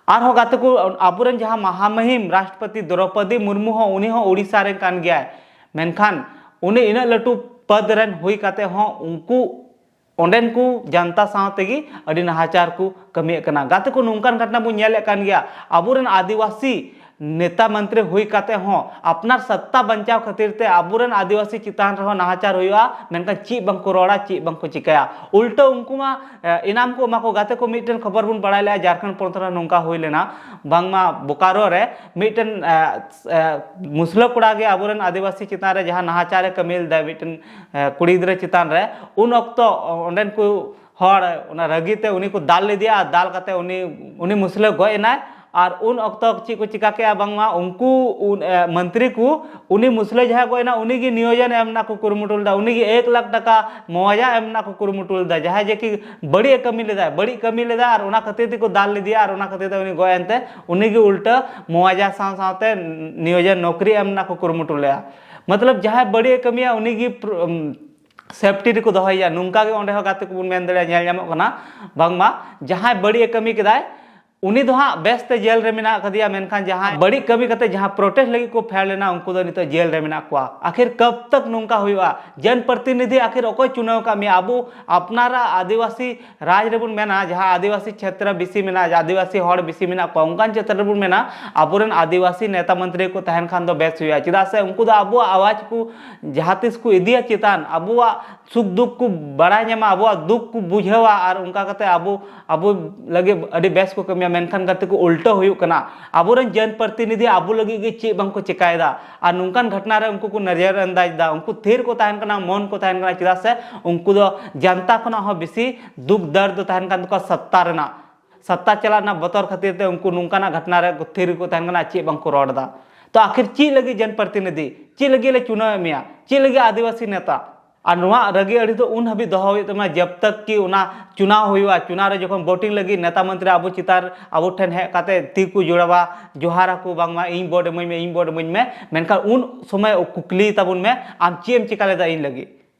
ᱟᱨᱦᱚᱸ ᱜᱟᱛᱮ ᱠᱚ, ᱟᱵᱚᱨᱮᱱ ᱡᱟᱦᱟᱸ ᱢᱟᱦᱟᱢᱟᱹᱦᱤᱢ ᱨᱟᱥᱴᱨᱚᱯᱚᱛᱤ ᱫᱨᱚᱯᱚᱫᱤ ᱢᱩᱨᱢᱩ ᱦᱚᱸ, ᱩᱱᱤ ᱦᱚᱸ ᱳᱰᱤᱥᱟ ᱨᱮᱱ ᱠᱟᱱ ᱜᱮᱭᱟᱭ, ᱢᱮᱱᱠᱷᱟᱱ ᱩᱱᱤ ᱤᱱᱟᱹᱜ ᱞᱟᱹᱴᱩ ᱯᱚᱫ ᱨᱮᱱ ᱦᱩᱭ ᱠᱟᱛᱮ ᱦᱚᱸ ᱩᱱᱠᱩ ᱚᱸᱰᱮᱱ ᱠᱚ ᱡᱟᱱᱛᱟ ᱥᱟᱶ ᱛᱮᱜᱮ ᱟᱹᱰᱤ ᱱᱟᱦᱟᱪᱟᱨ ᱠᱚ ᱠᱟᱹᱢᱤᱭᱮᱫ ᱠᱟᱱᱟ᱾ ᱜᱟᱛᱮ ᱠᱚ, ᱱᱚᱝᱠᱟᱱ ᱜᱷᱚᱴᱱᱟ ᱵᱚᱱ ᱧᱮᱞᱮᱫ ᱠᱟᱱ ᱜᱮᱭᱟ, ᱟᱵᱚᱨᱮᱱ ᱟᱹᱫᱤᱵᱟᱹᱥᱤ ᱱᱮᱛᱟ ᱢᱚᱱᱛᱨᱤ ᱦᱩᱭ ᱠᱟᱛᱮ ᱦᱚᱸ ᱟᱯᱱᱟᱨ ᱥᱚᱛᱛᱟ ᱵᱟᱧᱪᱟᱣ ᱠᱷᱟᱹᱛᱤᱨ ᱛᱮ ᱟᱵᱚᱨᱮᱱ ᱟᱹᱫᱤᱵᱟᱹᱥᱤ ᱪᱮᱛᱟᱱ ᱨᱮᱦᱚᱸ ᱱᱟᱦᱟᱪᱟᱨ ᱦᱩᱭᱩᱜᱼᱟ, ᱢᱮᱱᱠᱷᱟᱱ ᱪᱮᱫ ᱵᱟᱝ ᱠᱚ ᱨᱚᱲᱟ, ᱪᱮᱫ ᱵᱟᱝ ᱠᱚ ᱪᱤᱠᱟᱹᱭᱟ᱾ ᱩᱞᱴᱟᱹ ᱩᱱᱠᱩ ᱢᱟ, ᱮ, ᱤᱱᱟᱢ ᱠᱚ ᱮᱢᱟ ᱠᱚ᱾ ᱜᱟᱛᱮ ᱠᱚ, ᱢᱤᱫᱴᱮᱱ ᱠᱷᱚᱵᱚᱨ ᱵᱚᱱ ᱵᱟᱲᱟᱭ ᱞᱮᱜᱼᱟ, ᱡᱷᱟᱲᱠᱷᱚᱸᱰ ᱯᱚᱱᱚᱛ ᱨᱮ ᱱᱚᱝᱠᱟ ᱦᱩᱭ ᱞᱮᱱᱟ, ᱵᱟᱝᱢᱟ ᱵᱳᱠᱟᱨᱳ ᱨᱮ ᱢᱤᱫᱴᱮᱱ, ᱮ, ᱮ, ᱢᱩᱥᱞᱟᱹ ᱠᱚᱲᱟ ᱜᱮ ᱟᱵᱚᱨᱮᱱ ᱟᱹᱫᱤᱵᱟᱹᱥᱤ ᱪᱮᱛᱟᱱ ᱨᱮ ᱡᱟᱦᱟᱸ ᱱᱟᱦᱟᱪᱟᱨ ᱮ ᱠᱟᱹᱢᱤ ᱞᱮᱫᱟ ᱢᱤᱫᱴᱮᱱ, ᱮ, ᱠᱩᱲᱤ ᱜᱤᱫᱽᱨᱟᱹ ᱪᱮᱛᱟᱱ ᱨᱮ, ᱩᱱ ᱚᱠᱛᱚ ᱚᱸᱰᱮᱱ ᱠᱚ ᱦᱚᱲ ᱚᱱᱟ ᱨᱟᱹᱜᱤ ᱛᱮ ᱩᱱᱤ ᱠᱚ ᱫᱟᱞ ᱞᱮᱫᱮᱭᱟ ᱟᱨ ᱫᱟᱞ ᱠᱟᱛᱮ ᱩᱱᱤ, ᱩᱱᱤ ᱢᱩᱥᱞᱟᱹ ᱜᱚᱡ ᱮᱱᱟᱭ᱾ ᱟᱨ ᱩᱱ ᱚᱠᱛᱚ ᱪᱮᱫ ᱠᱚ ᱪᱤᱠᱟ ᱠᱮᱜᱼᱟ, ᱵᱟᱝᱢᱟ ᱩᱱᱠᱩ ᱩᱱ, ᱮ, ᱢᱚᱱᱛᱨᱤ ᱠᱚ ᱩᱱᱤ ᱢᱩᱥᱞᱟᱹ ᱡᱟᱦᱟᱸᱭ ᱜᱚᱡ ᱮᱱᱟ, ᱩᱱᱤ ᱜᱮ ᱱᱤᱭᱳᱡᱚᱱ ᱮᱢ ᱨᱮᱱᱟᱜ ᱠᱚ ᱠᱩᱨᱩᱢᱩᱴᱩ ᱞᱮᱫᱟ, ᱩᱱᱤ ᱜᱮ ᱮᱠ ᱞᱟᱠᱷ ᱴᱟᱠᱟ ᱢᱩᱣᱟᱡᱟ ᱮᱢ ᱨᱮᱱᱟᱜ ᱠᱚ ᱠᱩᱨᱩᱢᱩᱴᱩ ᱞᱮᱫᱟ, ᱡᱟᱦᱟᱸᱭ ᱡᱮ ᱠᱤ ᱵᱟᱹᱲᱤᱡ ᱮ ᱠᱟᱹᱢᱤ ᱞᱮᱫᱟ, ᱵᱟᱹᱲᱤᱡ ᱠᱟᱹᱢᱤ ᱞᱮᱫᱟ ᱟᱨ ᱚᱱᱟ ᱠᱷᱟᱹᱛᱤᱨ ᱛᱮᱠᱚ ᱫᱟᱞ ᱞᱮᱫᱮᱭᱟ ᱟᱨ ᱚᱱᱟ ᱠᱷᱟᱹᱛᱤᱨ ᱛᱮ ᱩᱱᱤ ᱜᱚᱡ ᱮᱱᱛᱮ ᱩᱱᱤ ᱜᱮ ᱩᱞᱴᱟᱹ ᱢᱩᱣᱟᱡᱟ ᱥᱟᱶ ᱥᱟᱶᱛᱮ ᱱᱤᱭᱳᱡᱚᱱ ᱱᱚᱠᱨᱤ ᱮᱢ ᱨᱮᱱᱟᱜ ᱠᱚ ᱠᱩᱨᱩᱢᱩᱴᱩ ᱞᱮᱫᱟ᱾ ᱢᱚᱛᱞᱚᱵ ᱡᱟᱦᱟᱸᱭ ᱵᱟᱹᱲᱤᱡ ᱮ ᱠᱟᱹᱢᱤᱭᱟ ᱩᱱᱤ ᱜᱮ ᱯᱨ-, ᱩᱢ, ᱥᱮᱯᱴᱤ ᱨᱮᱠᱚ ᱫᱚᱦᱚᱭᱮᱭᱟ, ᱱᱚᱝᱠᱟ ᱜᱮ ᱚᱸᱰᱮ ᱦᱚᱸ ᱜᱟᱛᱮ ᱠᱚᱵᱚᱱ ᱢᱮᱱ ᱫᱟᱲᱮᱭᱟᱜᱼᱟ, ᱧᱮᱞ ᱧᱟᱢᱚᱜ ᱠᱟᱱᱟ᱾ ᱵᱟᱝᱢᱟ ᱡᱟᱦᱟᱸᱭ ᱵᱟᱹᱲᱤᱡ ᱮ ᱠᱟᱹᱢᱤ ᱠᱮᱫᱟᱭ, ᱩᱱᱤ ᱫᱚ ᱦᱟᱸᱜ ᱵᱮᱥᱛᱮ ᱡᱮᱞ ᱨᱮ ᱢᱮᱱᱟᱜ ᱟᱠᱟᱫᱮᱭᱟ, ᱢᱮᱱᱠᱷᱟᱱ ᱡᱟᱦᱟᱸᱭ ᱵᱟᱹᱲᱤᱡ ᱠᱟᱹᱢᱤ ᱠᱟᱛᱮ ᱡᱟᱦᱟᱸ ᱯᱨᱚᱴᱮᱥᱴ ᱞᱟᱹᱜᱤᱫ ᱠᱚ ᱯᱷᱮᱰ ᱞᱮᱱᱟ, ᱩᱱᱠᱩ ᱫᱚ ᱱᱤᱛᱚᱜ ᱡᱮᱞ ᱨᱮ ᱢᱮᱱᱟᱜ ᱠᱚᱣᱟ᱾ ᱟᱠᱷᱤᱨ ᱠᱟᱵ ᱛᱟᱠ ᱱᱚᱝᱠᱟ ᱦᱩᱭᱩᱜᱼᱟ? ᱡᱚᱱ ᱯᱨᱚᱛᱤᱱᱤᱫᱷᱤ ᱟᱠᱷᱤᱨ ᱚᱠᱚᱭ ᱪᱩᱱᱟᱹᱣ ᱟᱠᱟᱫ ᱢᱮᱭᱟ? ᱟᱵᱚ ᱟᱯᱱᱟᱨᱟᱜ ᱟᱹᱫᱤᱵᱟᱹᱥᱤ ᱨᱟᱡᱽ ᱨᱮᱵᱚᱱ ᱢᱮᱱᱟ, ᱡᱟᱦᱟᱸ ᱟᱹᱫᱤᱵᱟᱹᱥᱤ ᱪᱷᱮᱛᱨᱚ ᱵᱮᱥᱤ ᱢᱮᱱᱟᱜᱼᱟ, ᱡᱟᱦᱟᱸ ᱟᱹᱫᱤᱵᱟᱹᱥᱤ ᱦᱚᱲ ᱵᱮᱥᱤ ᱢᱮᱱᱟᱜ ᱠᱚᱣᱟ, ᱚᱱᱠᱟᱱ ᱪᱷᱮᱛᱨᱚ ᱨᱮᱵᱚᱱ ᱢᱮᱱᱟ, ᱟᱵᱚᱨᱮᱱ ᱟᱹᱫᱤᱵᱟᱹᱥᱤ ᱱᱮᱛᱟ ᱢᱚᱱᱛᱨᱤ ᱠᱚ ᱛᱟᱦᱮᱱ ᱠᱷᱟᱱ ᱫᱚ ᱵᱮᱥ ᱦᱩᱭᱩᱜᱼᱟ᱾ ᱪᱮᱫᱟᱜ ᱥᱮ ᱩᱱᱠᱩ ᱫᱚ ᱟᱵᱚᱣᱟᱜ ᱟᱣᱟᱡᱽ ᱠᱚ ᱡᱟᱦᱟᱸ ᱛᱤᱥ ᱠᱚ ᱤᱫᱤᱭᱟ ᱪᱮᱛᱟᱱ, ᱟᱵᱚᱣᱟᱜ ᱥᱩᱠ ᱫᱩᱠ ᱠᱚ ᱵᱟᱲᱟᱭ ᱧᱟᱢᱟ, ᱟᱵᱚᱣᱟᱜ ᱫᱩᱠ ᱠᱚ ᱵᱩᱡᱷᱟᱹᱣᱟ, ᱟᱨ ᱚᱱᱠᱟ ᱠᱟᱛᱮ ᱟᱵᱚ, ᱟᱵᱚ ᱞᱟᱹᱜᱤᱫ ᱟᱹᱰᱤ ᱵᱮᱥ ᱠᱚ ᱠᱟᱹᱢᱤᱭᱟ᱾ ᱢᱮᱱᱠᱷᱟᱱ ᱜᱟᱛᱮ ᱠᱚ, ᱩᱞᱴᱟᱹ ᱦᱩᱭᱩᱜ ᱠᱟᱱᱟ, ᱟᱵᱚᱨᱮᱱ ᱡᱚᱱ ᱯᱨᱚᱛᱤᱱᱤᱫᱷᱤ ᱟᱵᱚ ᱞᱟᱹᱜᱤᱫ ᱜᱮ ᱪᱮᱫ ᱵᱟᱝ ᱠᱚ ᱪᱮᱠᱟᱭᱮᱫᱟ᱾ ᱟᱨ ᱱᱚᱝᱠᱟᱱ ᱜᱷᱚᱴᱱᱟ ᱨᱮ ᱩᱱᱠᱩ ᱠᱚ ᱱᱟᱡᱟᱨ ᱟᱱᱫᱟᱡᱽ ᱮᱫᱟ, ᱩᱱᱠᱩ ᱛᱷᱤᱨ ᱠᱚ ᱛᱟᱦᱮᱱ ᱠᱟᱱᱟ, ᱢᱚᱱ ᱠᱚ ᱛᱟᱦᱮᱱ ᱠᱟᱱᱟ᱾ ᱪᱮᱫᱟᱜ ᱥᱮ ᱩᱱᱠᱩ ᱫᱚ ᱡᱟᱱᱛᱟ ᱠᱷᱚᱱᱟᱜ ᱦᱚᱸ ᱵᱮᱥᱤ ᱫᱩᱠ ᱫᱟᱨᱫ ᱫᱚ ᱛᱟᱦᱮᱱ ᱠᱟᱱ ᱛᱟᱠᱚᱣᱟ ᱥᱚᱛᱛᱟ ᱨᱮᱱᱟᱜ᱾ ᱥᱚᱛᱛᱟ ᱪᱟᱞᱟᱜ ᱨᱮᱱᱟᱜ ᱵᱚᱛᱚᱨ ᱠᱷᱟᱹᱛᱤᱨ ᱛᱮ ᱩᱱᱠᱩ ᱱᱚᱝᱠᱟᱱᱟᱜ ᱜᱷᱚᱴᱱᱟ ᱨᱮ ᱛᱷᱤᱨ ᱠᱚ ᱛᱟᱦᱮᱱ ᱠᱟᱱᱟ, ᱪᱮᱫ ᱵᱟᱝ ᱠᱚ ᱨᱚᱲ ᱮᱫᱟ᱾ ᱛᱚ ᱟᱠᱷᱤᱨ ᱪᱮᱫ ᱞᱟᱹᱜᱤᱫ ᱡᱚᱱ ᱯᱨᱚᱛᱤᱱᱤᱫᱷᱤ, ᱪᱮᱫ ᱞᱟᱹᱜᱤᱫ ᱞᱮ ᱪᱩᱱᱟᱹᱣ ᱮᱫ ᱢᱮᱭᱟ, ᱪᱮᱫ ᱞᱟᱹᱜᱤᱫ ᱟᱹᱫᱤᱵᱟᱹᱥᱤ ᱱᱮᱛᱟ? ᱟᱨ ᱱᱚᱣᱟ ᱨᱟᱹᱜᱤ ᱟᱹᱲᱤᱥ ᱫᱚ ᱩᱱ ᱦᱟᱹᱵᱤᱡ ᱫᱚᱦᱚ ᱦᱩᱭᱩᱜ ᱛᱟᱵᱚᱱᱟ, ᱡᱟᱵ ᱛᱟᱠ ᱠᱤ ᱚᱱᱟ ᱪᱩᱱᱟᱣ ᱦᱩᱭᱩᱜᱼᱟ, ᱪᱩᱱᱟᱣ ᱨᱮ ᱡᱚᱠᱷᱚᱱ ᱵᱷᱳᱴᱤᱝ ᱞᱟᱹᱜᱤᱫ ᱱᱮᱛᱟ ᱢᱚᱱᱛᱨᱤ ᱟᱵᱚ ᱪᱮᱛᱟᱱ, ᱟᱵᱚ ᱴᱷᱮᱱ ᱦᱮᱡ ᱠᱟᱛᱮ ᱛᱤ ᱠᱚ ᱡᱳᱲᱟᱣᱟ, ᱡᱚᱦᱟᱨ ᱟᱠᱚ, ᱵᱟᱝᱢᱟ ᱤᱧ ᱵᱷᱳᱴ ᱤᱢᱟᱹᱧ ᱢᱮ, ᱤᱧ ᱵᱷᱳᱴ ᱤᱢᱟᱹᱧ ᱢᱮ, ᱢᱮᱱᱠᱷᱟᱱ ᱩᱱ ᱥᱚᱢᱚᱭ ᱠᱩᱠᱞᱤ ᱛᱟᱵᱚᱱ ᱢᱮ, ᱟᱢ ᱪᱮᱫ ᱮᱢ ᱪᱤᱠᱟ ᱞᱮᱫᱟ ᱤᱧ ᱞᱟᱹᱜᱤᱫ?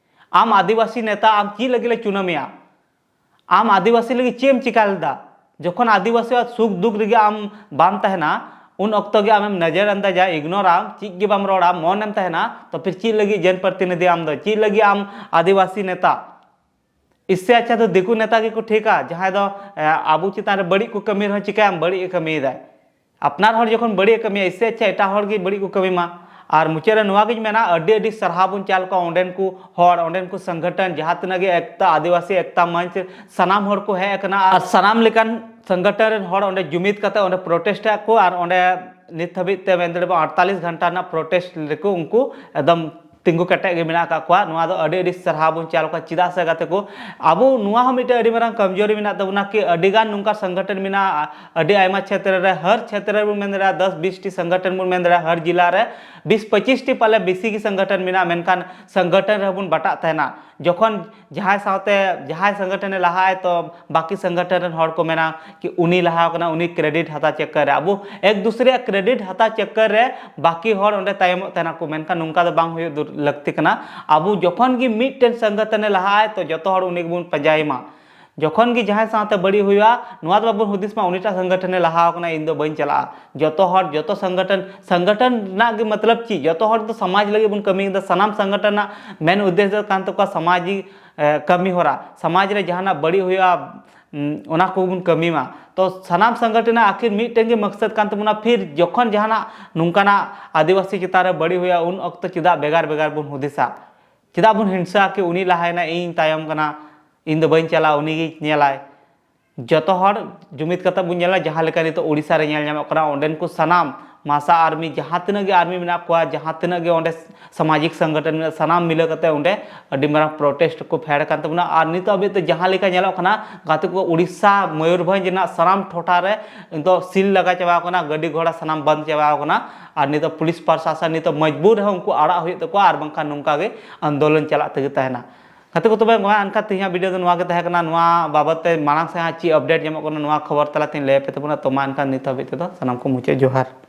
ᱟᱢ ᱟᱹᱫᱤᱵᱟᱹᱥᱤ ᱱᱮᱛᱟ, ᱟᱢ ᱪᱮᱫ ᱞᱟᱹᱜᱤᱫ ᱞᱮ ᱪᱩᱱᱟᱹᱣ ᱢᱮᱭᱟ? ᱟᱢ ᱟᱹᱫᱤᱵᱟᱹᱥᱤ ᱞᱟᱹᱜᱤᱫ ᱪᱮᱫ ᱮᱢ ᱪᱤᱠᱟ ᱞᱮᱫᱟ? ᱡᱚᱠᱷᱚᱱ ᱟᱹᱫᱤᱵᱟᱹᱥᱤᱭᱟᱜ ᱥᱩᱠ ᱫᱩᱠ ᱨᱮᱜᱮ ᱟᱢ ᱵᱟᱢ ᱛᱟᱦᱮᱱᱟ, ᱩᱱ ᱚᱠᱛᱚ ᱜᱮ ᱟᱢᱮᱢ ᱱᱚᱡᱚᱨ ᱟᱱᱫᱟᱡᱟ, ᱤᱜᱱᱳᱨ ᱟᱢ, ᱪᱮᱫ ᱜᱮ ᱵᱟᱢ ᱨᱚᱲᱟ, ᱢᱚᱱᱮᱢ ᱛᱟᱦᱮᱱᱟ, ᱛᱚ ᱯᱷᱤᱨ ᱪᱮᱫ ᱞᱟᱹᱜᱤᱫ ᱡᱚᱱᱯᱨᱚᱛᱤᱱᱤᱫᱷᱤ ᱟᱢ ᱫᱚ? ᱪᱮᱫ ᱞᱟᱹᱜᱤᱫ ᱟᱢ ᱟᱹᱫᱤᱵᱟᱹᱥᱤ ᱱᱮᱛᱟ? ᱤᱥᱥᱮ ᱟᱪᱪᱷᱟ ᱫᱚ ᱫᱤᱠᱩ ᱱᱮᱛᱟ ᱜᱮᱠᱚ ᱴᱷᱤᱠᱟ, ᱡᱟᱦᱟᱸᱭ ᱫᱚ, ᱮ, ᱟᱵᱚ ᱪᱮᱛᱟᱱ ᱨᱮ ᱵᱟᱹᱲᱤᱡ ᱠᱚ ᱠᱟᱹᱢᱤ ᱨᱮᱦᱚᱸ ᱪᱤᱠᱟᱹᱭᱟᱢ, ᱵᱟᱹᱲᱤᱡ ᱮ ᱠᱟᱹᱢᱤᱭᱮᱫᱟᱭ᱾ ᱟᱯᱱᱟᱨ ᱦᱚᱲ ᱡᱚᱠᱷᱚᱱ ᱵᱟᱹᱲᱤᱡ ᱮ ᱠᱟᱹᱢᱤᱭᱟ, ᱤᱥᱥᱮ ᱟᱪᱪᱷᱟ ᱮᱴᱟᱜ ᱦᱚᱲ ᱜᱮ ᱵᱟᱹᱲᱤᱡ ᱠᱚ ᱠᱟᱹᱢᱤ ᱢᱟ᱾ ᱟᱨ ᱢᱩᱪᱟᱹᱫ ᱨᱮ ᱱᱚᱣᱟ ᱜᱤᱧ ᱢᱮᱱᱟ, ᱟᱹᱰᱤ ᱟᱹᱰᱤ ᱥᱟᱨᱦᱟᱣ ᱵᱚᱱ ᱪᱟᱞ ᱠᱚᱣᱟ ᱚᱸᱰᱮᱱ ᱠᱚ ᱦᱚᱲ, ᱚᱸᱰᱮᱱ ᱠᱚ ᱥᱚᱝᱜᱚᱴᱷᱚᱱ, ᱡᱟᱦᱟᱸ ᱛᱤᱱᱟᱹᱜ ᱜᱮ ᱮᱠᱛᱟ, ᱟᱹᱫᱤᱵᱟᱹᱥᱤ ᱮᱠᱛᱟ ᱢᱚᱧᱪ, ᱥᱟᱱᱟᱢ ᱦᱚᱲ ᱠᱚ ᱦᱮᱡ ᱟᱠᱟᱱᱟ ᱟᱨ ᱥᱟᱱᱟᱢ ᱞᱮᱠᱟᱱ ᱥᱚᱝᱜᱚᱴᱷᱚᱱ ᱨᱮᱱ ᱦᱚᱲ ᱚᱸᱰᱮ ᱡᱩᱢᱤᱫ ᱠᱟᱛᱮ ᱚᱸᱰᱮ ᱯᱨᱚᱴᱮᱥᱴ ᱟᱠᱚ ᱟᱨ ᱚᱸᱰᱮ ᱱᱤᱛ ᱦᱟᱹᱵᱤᱡ ᱛᱮ ᱢᱮᱱ ᱫᱟᱲᱮᱭᱟᱜᱼᱟ ᱟᱴᱛᱟᱞᱤᱥ ᱜᱷᱚᱱᱴᱟ ᱨᱮᱱᱟᱜ ᱯᱨᱚᱴᱮᱥᱴ ᱨᱮᱠᱚ ᱩᱱᱠᱩ ᱮᱠᱫᱚᱢ ᱛᱤᱸᱜᱩ ᱠᱮᱴᱮᱡ ᱜᱮ ᱢᱮᱱᱟᱜ ᱟᱠᱟᱫ ᱠᱚᱣᱟ᱾ ᱱᱚᱣᱟ ᱫᱚ ᱟᱹᱰᱤ ᱟᱹᱰᱤ ᱥᱟᱨᱦᱟᱣ ᱵᱚᱱ ᱪᱟᱞ ᱠᱚᱣᱟ᱾ ᱪᱮᱫᱟᱜ ᱥᱮ ᱜᱟᱛᱮ ᱠᱚ, ᱟᱵᱚ ᱱᱚᱣᱟ ᱦᱚᱸ ᱢᱤᱫᱴᱮᱱ ᱟᱹᱰᱤ ᱢᱟᱨᱟᱝ ᱠᱚᱢᱡᱳᱨᱤ ᱢᱮᱱᱟᱜ ᱛᱟᱵᱚᱱᱟ ᱠᱤ ᱟᱹᱰᱤ ᱜᱟᱱ ᱱᱚᱝᱠᱟ ᱥᱚᱝᱜᱚᱴᱷᱚᱱ ᱢᱮᱱᱟᱜᱼᱟ, ᱟᱹᱰᱤ ᱟᱭᱢᱟ ᱪᱷᱮᱛᱨᱚ ᱨᱮ, ᱦᱟᱨ ᱪᱷᱮᱛᱨᱚ ᱨᱮᱵᱚᱱ ᱢᱮᱱ ᱫᱟᱲᱮᱭᱟᱜᱼᱟ, ᱫᱚᱥ ᱵᱤᱥ ᱴᱤ ᱥᱚᱝᱜᱚᱴᱷᱚᱱ ᱵᱚᱱ ᱢᱮᱱ ᱫᱟᱲᱮᱭᱟᱜᱼᱟ, ᱦᱟᱨ ᱡᱤᱞᱟ ᱨᱮ ᱵᱤᱥ ᱯᱚᱸᱪᱤᱥ ᱴᱤ ᱯᱟᱞᱮ ᱵᱮᱥᱤ ᱜᱮ ᱥᱚᱝᱜᱚᱴᱷᱚᱱ ᱢᱮᱱᱟᱜᱼᱟ, ᱢᱮᱱᱠᱷᱟᱱ ᱥᱚᱝᱜᱚᱴᱷᱚᱱ ᱨᱮᱦᱚᱸ ᱵᱚᱱ ᱵᱟᱴᱟᱜ ᱛᱟᱦᱮᱱᱟ᱾ ᱡᱚᱠᱷᱚᱱ ᱡᱟᱦᱟᱸᱭ ᱥᱟᱶᱛᱮ ᱡᱟᱦᱟᱸᱭ ᱥᱚᱝᱜᱚᱴᱷᱚᱱᱮ ᱞᱟᱦᱟᱜᱼᱟᱭ, ᱛᱚ ᱵᱟᱹᱠᱤ ᱥᱚᱝᱜᱚᱴᱷᱚᱱ ᱨᱮᱱ ᱦᱚᱲ ᱠᱚ ᱢᱮᱱᱟ ᱠᱤ ᱩᱱᱤ ᱞᱟᱦᱟ ᱟᱠᱟᱱᱟ, ᱩᱱᱤ ᱠᱨᱮᱰᱤᱴ ᱦᱟᱛᱟᱣ ᱪᱟᱠᱠᱟᱨ ᱨᱮ᱾ ᱟᱵᱚ ᱮᱠ ᱫᱩᱥᱨᱮᱭᱟᱜ ᱠᱨᱮᱰᱤᱴ ᱦᱟᱛᱟᱣ ᱪᱟᱠᱠᱟᱨ ᱨᱮ ᱵᱟᱹᱠᱤ ᱦᱚᱲ ᱚᱸᱰᱮ ᱛᱟᱭᱚᱢᱚᱜ ᱛᱟᱦᱮᱱᱟ ᱠᱚ, ᱢᱮᱱᱠᱷᱟᱱ ᱱᱚᱝᱠᱟ ᱫᱚ ᱵᱟᱝ ᱦᱩᱭᱩᱜ ᱫᱩᱨ-, ᱞᱟᱹᱠᱛᱤ ᱠᱟᱱᱟ᱾ ᱟᱵᱚ ᱡᱚᱠᱷᱚᱱ ᱜᱮ ᱢᱤᱫᱴᱮᱱ ᱥᱚᱝᱜᱚᱴᱷᱚᱱᱮ ᱞᱟᱦᱟᱜᱼᱟᱭ, ᱛᱚ ᱡᱚᱛᱚ ᱦᱚᱲ ᱩᱱᱤ ᱜᱮᱵᱚᱱ ᱯᱟᱸᱡᱟᱭᱮ ᱢᱟ᱾ ᱡᱚᱠᱷᱚᱱ ᱜᱮ ᱡᱟᱦᱟᱸᱭ ᱥᱟᱶᱛᱮ ᱵᱟᱹᱲᱤᱡ ᱦᱩᱭᱩᱜᱼᱟ, ᱱᱚᱣᱟ ᱫᱚ ᱵᱟᱵᱚᱱ ᱦᱩᱫᱤᱥ ᱢᱟ ᱩᱱᱤᱴᱟᱜ ᱥᱚᱝᱜᱚᱴᱷᱚᱱᱮ ᱞᱟᱦᱟ ᱟᱠᱟᱱᱟ, ᱤᱧ ᱫᱚ ᱵᱟᱹᱧ ᱪᱟᱞᱟᱜᱼᱟ᱾ ᱡᱚᱛᱚ ᱦᱚᱲ, ᱡᱚᱛᱚ ᱥᱚᱝᱜᱚᱴᱷᱚᱱ, ᱥᱚᱝᱜᱚᱴᱷᱚᱱ ᱨᱮᱱᱟᱜ ᱜᱮ ᱢᱚᱛᱞᱚᱵ ᱪᱮᱫ? ᱡᱚᱛᱚ ᱦᱚᱲ ᱫᱚ ᱥᱚᱢᱟᱡᱽ ᱞᱟᱹᱜᱤᱫ ᱵᱚᱱ ᱠᱟᱹᱢᱤᱭᱮᱫᱟ᱾ ᱥᱟᱱᱟᱢ ᱥᱚᱝᱜᱚᱴᱷᱚᱱ ᱨᱮᱱᱟᱜ ᱢᱮᱱ ᱩᱫᱽᱫᱮᱥ ᱫᱚ ᱠᱟᱱ ᱛᱟᱠᱚᱣᱟ ᱥᱟᱢᱟᱡᱤᱠ, ᱮ, ᱠᱟᱹᱢᱤ ᱦᱚᱨᱟ, ᱥᱚᱢᱟᱡᱽ ᱨᱮ ᱡᱟᱦᱟᱱᱟᱜ ᱵᱟᱹᱲᱤᱡ ᱦᱩᱭᱩᱜᱼᱟ, ᱩᱢ, ᱚᱱᱟ ᱠᱚᱵᱚᱱ ᱠᱟᱹᱢᱤ ᱢᱟ᱾ ᱛᱚ ᱥᱟᱱᱟᱢ ᱥᱚᱝᱜᱚᱴᱷᱚᱱ ᱨᱮᱱᱟᱜ ᱟᱹᱠᱷᱤᱨ ᱢᱤᱫᱴᱮᱱ ᱜᱮ ᱢᱚᱠᱥᱚᱫ ᱠᱟᱱ ᱛᱟᱵᱚᱱᱟ, ᱯᱷᱤᱨ ᱡᱚᱠᱷᱚᱱ ᱡᱟᱦᱟᱱᱟᱜ ᱱᱚᱝᱠᱟᱱᱟᱜ ᱟᱹᱫᱤᱵᱟᱹᱥᱤ ᱪᱮᱛᱟᱱ ᱨᱮ ᱵᱟᱹᱲᱤᱡ ᱦᱩᱭᱩᱜᱼᱟ, ᱩᱱ ᱚᱠᱛᱚ ᱪᱮᱫᱟᱜ ᱵᱷᱮᱜᱟᱨ ᱵᱷᱮᱜᱟᱨ ᱵᱚᱱ ᱦᱩᱫᱤᱥᱟ? ᱪᱮᱫᱟᱜ ᱵᱚᱱ ᱦᱤᱝᱥᱟᱹᱜᱼᱟ ᱠᱤ ᱩᱱᱤ ᱞᱟᱦᱟᱭᱮᱱᱟ, ᱤᱧ ᱛᱟᱭᱚᱢ ᱠᱟᱱᱟ, ᱤᱧ ᱫᱚ ᱵᱟᱹᱧ ᱪᱟᱞᱟᱜᱼᱟ, ᱩᱱᱤ ᱜᱮ ᱧᱮᱞᱟᱭ? ᱡᱚᱛᱚ ᱦᱚᱲ ᱡᱩᱢᱤᱫ ᱠᱟᱛᱮ ᱵᱚᱱ ᱧᱮᱞᱟ, ᱡᱟᱦᱟᱸ ᱞᱮᱠᱟ ᱱᱤᱛᱚᱜ ᱳᱰᱤᱥᱟ ᱨᱮ ᱧᱮᱞ ᱧᱟᱢᱚᱜ ᱠᱟᱱᱟ, ᱚᱸᱰᱮᱱ ᱠᱚ ᱥᱟᱱᱟᱢ ᱢᱟᱥᱟ ᱟᱨᱢᱤ, ᱡᱟᱦᱟᱸ ᱛᱤᱱᱟᱹᱜ ᱜᱮ ᱟᱨᱢᱤ ᱢᱮᱱᱟᱜ ᱠᱚᱣᱟ, ᱡᱟᱦᱟᱸ ᱛᱤᱱᱟᱹᱜ ᱜᱮ ᱚᱸᱰᱮ ᱥᱟᱢᱟᱡᱤᱠ ᱥᱚᱝᱜᱚᱴᱷᱚᱱ ᱢᱮᱱᱟᱜᱼᱟ, ᱥᱟᱱᱟᱢ ᱢᱤᱞᱟᱹᱣ ᱠᱟᱛᱮ ᱚᱸᱰᱮ ᱟᱹᱰᱤ ᱢᱟᱨᱟᱝ ᱯᱨᱚᱴᱮᱥᱴ ᱠᱚ ᱯᱷᱮᱰ ᱠᱟᱱ ᱛᱟᱵᱚᱱᱟ᱾ ᱟᱨ ᱱᱤᱛᱚᱜ ᱦᱟᱹᱵᱤᱡ ᱛᱮ ᱡᱟᱦᱟᱸ ᱞᱮᱠᱟ ᱧᱮᱞᱚᱜ ᱠᱟᱱᱟ, ᱜᱟᱛᱮ ᱠᱚ, ᱩᱲᱤᱥᱥᱟ ᱢᱚᱭᱩᱨᱵᱷᱚᱸᱡᱽ ᱨᱮᱱᱟᱜ ᱥᱟᱱᱟᱢ ᱴᱚᱴᱷᱟ ᱨᱮ ᱱᱤᱛᱚᱜ ᱥᱤᱞ ᱞᱟᱜᱟ ᱪᱟᱵᱟᱣ ᱠᱟᱱᱟ, ᱜᱟᱹᱰᱤ ᱜᱷᱚᱲᱟ ᱥᱟᱱᱟᱢ ᱵᱚᱱᱫ ᱪᱟᱵᱟᱣ ᱠᱟᱱᱟ᱾ ᱟᱨ ᱱᱤᱛᱚᱜ ᱯᱩᱞᱤᱥ ᱯᱨᱚᱥᱟᱥᱚᱱ ᱱᱤᱛᱚᱜ ᱢᱚᱡᱽᱵᱩᱨ ᱨᱮᱦᱚᱸ ᱩᱱᱠᱩ ᱟᱲᱟᱜ ᱦᱩᱭᱩᱜ ᱛᱟᱠᱚᱣᱟ, ᱟᱨ ᱵᱟᱝᱠᱷᱟᱱ ᱱᱚᱝᱠᱟ ᱜᱮ ᱟᱱᱫᱳᱞᱚᱱ ᱪᱟᱞᱟᱜ ᱛᱮᱜᱮ ᱛᱟᱦᱮᱱᱟ᱾ ᱜᱟᱛᱮ ᱠᱚ, ᱛᱚᱵᱮ ᱢᱟ ᱮᱱᱠᱷᱟᱱ ᱛᱮᱦᱮᱧᱟᱜ ᱵᱷᱤᱰᱤᱭᱳ ᱫᱚ ᱱᱚᱣᱟ ᱜᱮ ᱛᱟᱦᱮᱸ ᱠᱟᱱᱟ᱾ ᱱᱚᱣᱟ ᱵᱟᱵᱚᱫ ᱛᱮ ᱢᱟᱲᱟᱝ ᱥᱮᱫ ᱦᱟᱸᱜ ᱪᱮᱫ ᱟᱯᱰᱮᱴ ᱧᱟᱢᱚᱜ ᱠᱟᱱᱟ, ᱱᱚᱣᱟ ᱠᱷᱚᱵᱚᱨ ᱛᱟᱞᱟ ᱛᱮᱧ ᱞᱟᱹᱭ ᱟᱯᱮ ᱛᱟᱵᱚᱱᱟ᱾ ᱛᱚ ᱢᱟ ᱮᱱᱠᱷᱟᱱ ᱱᱤᱛ ᱦᱟᱹᱵᱤᱡ ᱛᱮᱫᱚ ᱥᱟᱱᱟᱢ ᱠᱚ ᱢᱩᱪᱟᱹᱫ ᱡᱚᱦᱟᱨ᱾